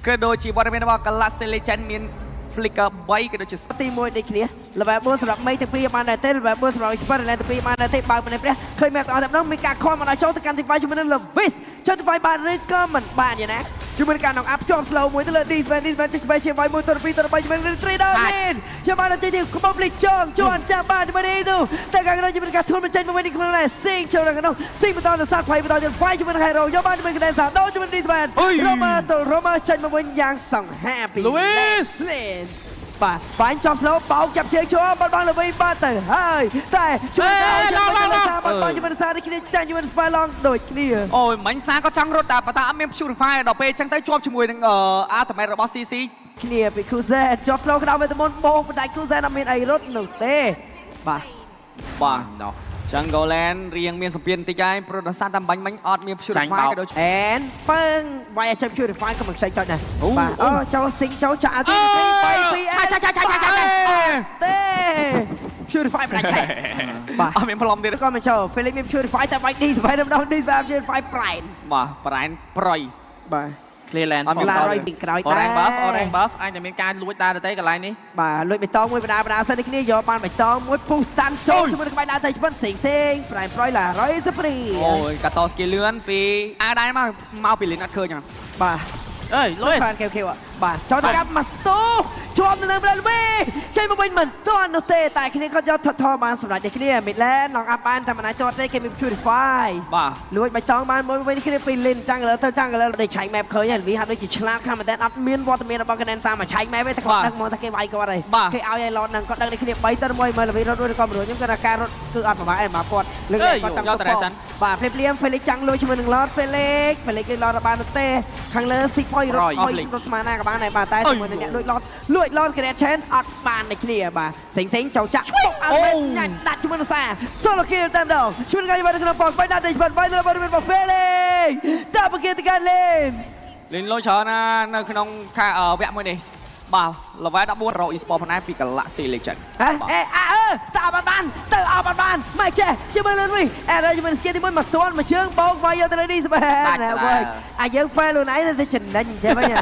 ក៏ដូចជាវត្តមានរបស់ Galaxy Legend មាន Flicker 3ក៏ដូចជា ទី1ដូចគ្នា level 4សម្រាប់មេទាំងពីរបានដែរទេ level 4សម្រាប់ Expert ទាំងពីរបានដែរទេបើកម្នាក់ព្រះឃើញមែនទាំងអស់តែម្ដងមានការខំមកដល់ចូលទៅកាន់ទី5ជាមួយនឹង Levis ចូលទី5បានឬក៏មិនបានយ៉ាងណាជាមួយនឹងការនងអាប់ជាប់ slow មួយទៅលើ D-Span D-Span ចុច space ជាវាយ1ទៅ2ទៅ3ជាមួយនឹង3ដល់នេះជាបានដល់ទីទីកំភ្លេចចងជន់ចាំបានជាមួយនេះទៅតែខាងនោះជាមួយនឹងការធូនបញ្ចេញមកវិញនេះក្នុងដែរស៊ីងចូលដល់ក្នុងស៊ីងបន្តទៅសាត់ភ័យបន្តទៀតវាយជាមួយនឹង Hero យកបានជាមួយនឹងសាដូជាមួយនឹង D-Span រ៉ូម៉ាទៅរ៉ូម៉ាចេញមកវិញយ៉ាងសង្ហាពី Louis លេនបាទបាញ់ចំស្លូបោកចាប់ជើងជាប់បាត់បង់ល្វីបាត់ទៅហើយតែជួយដល់ជួយដល់សាបាត់បង់ជាមួយសានេះគ្នាចាញ់ជាមួយស្ប៉ៃឡងដូចគ្នា អូយមិញសាក៏ចង់រត់តែប៉ុន្តែអត់មាន Purify ដល់ពេលអញ្ចឹងទៅជាប់ជាមួយនឹង Ultimate របស់ CC គ្នាពីគូសែនជាប់ស្លូក្តៅវេទមន្តបោកបណ្ដាច់គូសែនអត់មានអីរត់នោះទេបាទ បាទណោះចឹង Golan រៀងមានសម្ពាធបន្តិចហើយព្រោះដោយសារតែបាញ់មិញអត់មាន Purify ក៏ដូច អែនពើងវាយឲ្យចាប់ Purify ក៏មិនខ្ចីចុចដែរ អូ បាទអូចូលស៊ីងចូលចាក់ទី3 2អែ ចាចាចាចាចា ទេ Purify បណ្ដាច់ឆេះបាទ អត់មានផ្លុំទៀត ក៏មិនចូល Felix មាន Purify តែវាយ D ស្បែតម្ដង D ស្បែ Purify ប្រែន បាទប្រែនប្រយ បាទ clear lane អត់មាន ឡារយពីក្រោយ Orange buff Orange buff អាចនឹងមានការលួចដែរទៅទេកន្លែងនេះ បាទលួចបៃតងមួយបដាបដាសិននេះគ្នាយកបានបៃតងមួយពុះស្តាន់ចូលជាមួយនឹងក្បាច់ដើរទៅជប៉ុនសេងសេងប្រែប្រយឡារយសព្រី អូយកត skill លឿនពីអាដែរមកមកពីលិនអត់ឃើញហ្នឹង បាទ អើយ Louis បានខេវខេវបាទចូលទៅកាប់ម៉ាស្ទូជាប់នៅនឹងប្រលវីចេញមកវិញមិនទាន់នោះទេតែគ្នាក៏យកថតថបានសម្រាប់តែគ្នាមីឡែនឡងអាប់បានតែមិនអាចទាត់ទេគេមាន purify បាទ លួចបៃតងបានមួយវិញគ្នាពីលិនចាំងលើទៅចាំងលើដូចឆែក map ឃើញហើយវីហាក់ដូចជាឆ្លាតខ្លាំងមែនតើអត់មានវត្តមានរបស់កណែនតាមមកឆែក map ទេតែគាត់ដឹងមកថាគេវាយគាត់ហើយគេឲ្យឲ្យឡតហ្នឹងគាត់ដឹងដូចគ្នា3ទៅ1មើលវីរត់រួចក៏មិនរួចខ្ញុំគាត់ថាការរត់គឺអត់ប្រហែលមកគាត់លើកគាត់តាមបាទភ្លាមភ្លាម Felix ចាំងលួចជាមួយនឹង Lord Felix Felix លួច Lord បានទេខាងលើ Six Point រត់ Point រត់ស្មានណាក៏បានដែរបាទតែជាមួយនឹងអ្នកលួច Lord លួច Lord Great Chain អត់បានដូចគ្នាបាទសេងសេងចូលចាក់អត់មែនញ៉ាច់ដាក់ជាមួយនឹងសា Solo kill តែម្ដងជួយនឹងឲ្យបានក្នុងប៉ុកបាយដាក់ទៅបាយទៅរបស់ Felix ដាក់ប្រគិតការលេង លិនលុយច្រើនណាស់នៅក្នុងខែវគ្គមួយនេះបាទ level 14រក e-sport ផងដែរពី Galaxy Legend ហ៎អេអាអឺតើអត់បានទៅអត់បានមកចេះជាមួយលឿនវិញអេដល់ជាមួយស្គីទី1មកទាន់មកជើងបោកវាយយកទៅលើនេះស្បែណាវិញអាយើង fail ខ្លួនឯងទៅចំណេញចេះវិញ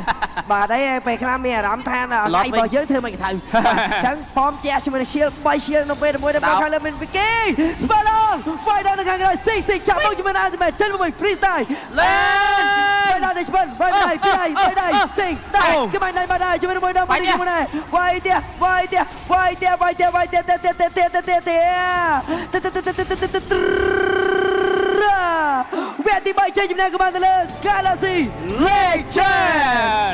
បាទអីពេលខ្លះមានអារម្មណ៍ថាដៃរបស់យើងធ្វើមិនទៅអញ្ចឹងប៉មជះជាមួយនឹង shield 3 shield ក្នុងពេលមួយដល់ខាងលើមានវិគីស្បាឡងវាយដល់នៅខាងក្រោយស៊ីស៊ីចាប់មកជាមួយនឹង ultimate ចេញមកវិញ freestyle លេ បាយដល់នេះបាយដៃបាយបាយដៃសេងដៃគេបាយដៃបាយដៃជាមួយមួយដល់មួយជាមួយដែរវាយទៀតវាយទៀតវាយទៀតវាយទៀតវាយទៀតទៀតទៀតទៀតទៀតទៀតទៀតវគ្គទី3ចេញចំណែកក៏បានទៅលើ Galaxy Legend